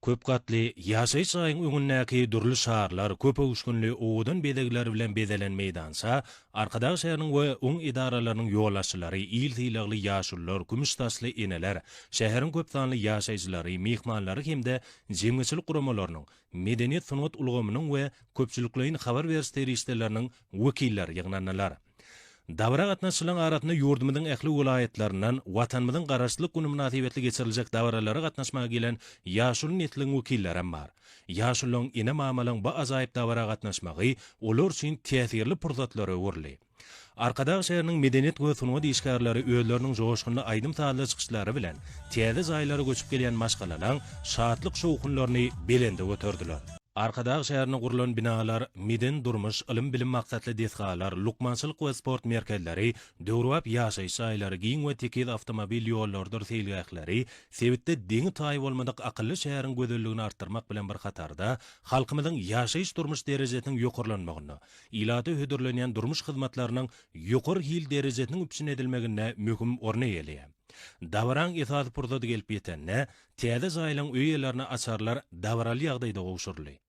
Köp gatly ýaşaýyş jaýyň öňündäki dürli şarlar, köp öwüşginli owadan bezegler bilen bezelen meýdança Arkadag şäheriniň we oň edaralarynyň ýolbaşçylary, il sylagly ýaşulular, kümüş saçly eneler, şäheriň köp sanly ýaşaýjylary, myhmanlary hem-de jemgyýetçilik guramalarynyň, medeniýet-sungat ulgamynyň we köpçülikleýin habar beriş serişdeleriniň wekilleri ýygnandylar. Dabara gatnaşyjylaryň arasynda ýurdumyzyň ähli welaýatlaryndan Watanymyzyň Garaşsyzlyk güni mynasybetli geçiriljek dabaralara gatnaşmaga gelen ýaşuly nesliň wekillerem bar. Ýaşulularyň, ene-mamalaryň bu ajaýyp dabara gatnaşmagy olar üçin täsirli pursatlara öwrüldi. Arkadag şäheriniň medeniýet we sungat işgärleri özleriniň joşgunly aýdym-sazly çykyşlary bilen täze jaýlara göçüp gelýän maşgalalaň şatlyk-şowhunlaryny belende göterdiler. Arkadag şäherinde gurlan binalar, medeni-durmuş, ylym-bilim maksatly desgalar, lukmançylyk we sport merkezleri, döwrebap ýaşaýyş jaýlary, giň we tekiz awtomobil ýollarydyr seýilgähleri sebitde deňi-taýy bolmadyk akylly şäheriň gözelligini artdyrmak bilen bir hatarda, halkymyzyň ýaşaýyş-durmuş derejesiniň ýokarlanmagynda, ilata hödürlenýän durmuş hyzmatlarynyň ýokary hil derejesiniň üpjün edilmeginde möhüm orun eýeleýär. Dabaraň esasy pursady gelip ýetende, täze jaýlaryň öý eýelerine açarlar dabaraly ýagdaýda gowşuryldy.